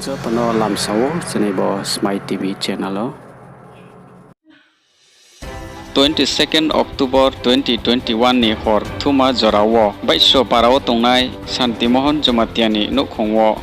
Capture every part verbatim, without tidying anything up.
Joto no lamsa ou chini bo Smai T V channel o. Twenty second October twenty twenty one ni hor thuma jora wo Baihso para wo tongnai Santi Mohon Jamatia ni nouhkhong wo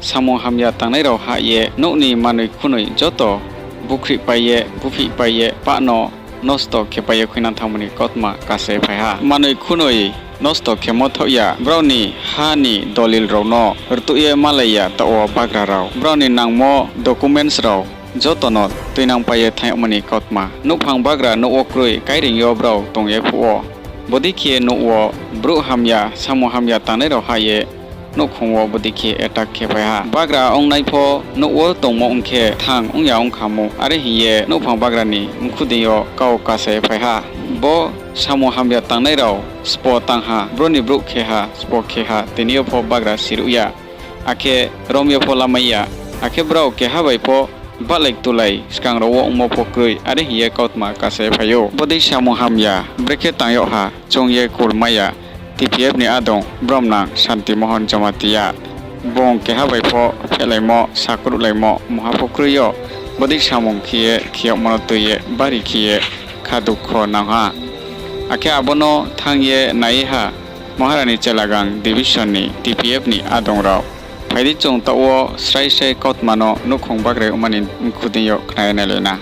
samung hamya tangnai rao hah ye nouh ni manoi khunoi joto bukhrihpai ye, buphihpai ye, pah no nosto khepai ye khuinang thanngmo ni kautma kase phai ha. Manoi khunoi nosto khemo thaoh ya, brao ni ha ni dolil rao no rtuh ye malai ya taoh wo bagra rao. Brao ni nangmo documents rao joto no tuinangpai ye thanng yagmo ni kautma. Nouhphang bagra nouh wo kroi kaireing yo brao tong ye phuh wo, bodei khe nouh wo brouh hamya, samung hamya tangnai rao hah ye nouhkhong wo bodei khe attack khe phai ha. Bagra ongnai pho nouh wo tongmo ong khe thang ong ya ong kha mu, are hing ye nouhphang bagra ni mkhu deing yo kau kase phai ha. Bo samung hamya tangnai rao spo tang ha, bro ni brouh khe ha, spo khe ha, tini yo pho bagra siruh ya. Akhe rom yo pho lamai ya, akhe brao keha bai pho bahlai ktulai skang rao wo ongmo pho kroi, are hing ye kautma kase phai ou. Bodei samung hamya brekhe tang yag ha, chung ye kulmai ya, T P F ni adong bromnang Santi Mohon Jamatia. Bung keha bai pho phehlaimo, sakruhlaimo, mungha pho kroi yo, bodei samung khe ye, khe yagmo no tui ye, bari khe ye, kha dukho nang ha. Akhe abo no thanng ye nai ha, Maharani Chelagang division ni T P F ni adong rao. Phai di chung taoh wo srai srai kautma no nouhkhong bagra ongma ni mkhu deing yo khna ye nailai na.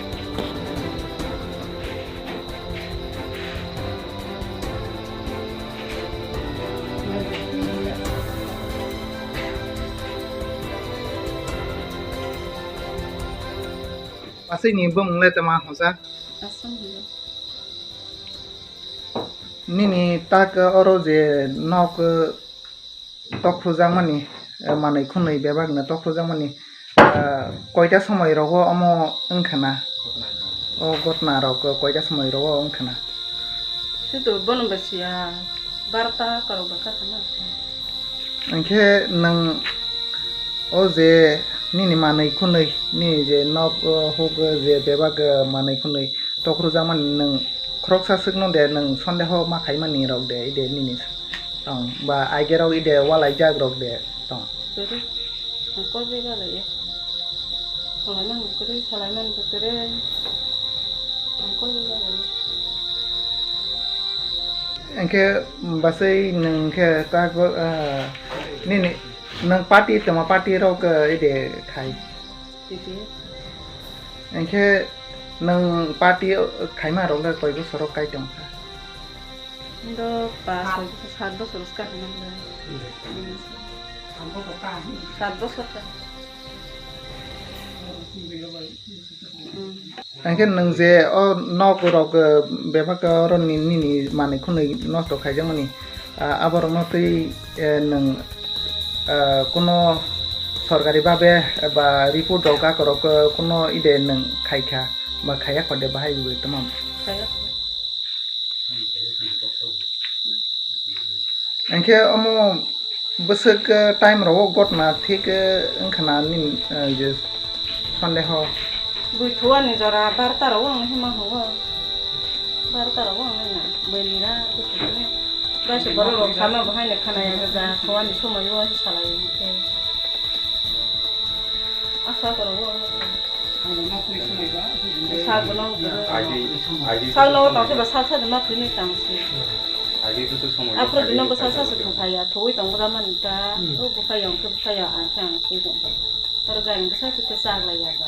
Aswk ni bumung le tma hoja? Nini tak oro je nok, tokhrujakmani, manoi khunoi bebak no tokhrujakmani, koita somoi rao wo omo wngkha na? O gotna rao koita somoi rao wo wngkha na? Sudu bono bai siya, barta karo ba kha na. Hing khe nwng o je nini manoi khunoi, nini je nok, huk je bebak manoi khunoi tokhrujakmani nwng khoroksa swk no de nwng sondeho ma khaimani rao de ide nini tong ba aige rao ide walaijak rao de tong? Kwrwi, ang kol bai galai ya. Salaimani kwrwi, salaimani bo kwrwi. Ang kol bai galai ya. Hing khe basai nwng khe ta, nini, nwng party tongma party rao khe ide khai? Hing khe nwng party khaima rao le koi bosor rao kai tong kha? Ndo pa, sat bosor ska hwnma le. Sat bosor ka. Hing khe nwng je o nok rao bebak oro nini manoi khunoi nosto khaijakmani, abo rao no twi nwng kuno sorkari babe ba report rao kakorok kuno ide nwng khai kha ba khai ya kho de bahai bai tma? Hing khe omo bwswk time rao wo gotna thik wngkha na nini je sondeho? Bui thuani jora barta rao wo ang hima hwngo. Barta rao wo ang na bui ni ra bui thuani. Bai se borok rao sama bo haino khana ya ga thuani somoi wo salai khe. Asa koro wo. Sa bono kwrwi. Sal no tang se ba sal sa de ma kwrwi ni tang se. Aphuru bino bwsa sa se thung phai ya, thuwi tong bwra mani ta. O bwkha ya, ang khe bwkha ya, ang khe ang thuwi tong. Oro gari bwsa se khe chaglai ya ba.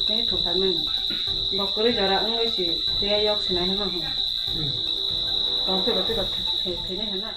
Tei thung phai mani. Bo kwrwi jora wngwi se, tei yok sinai hwnma hwn. Tong se ba tei ba thai, thainai hwn na.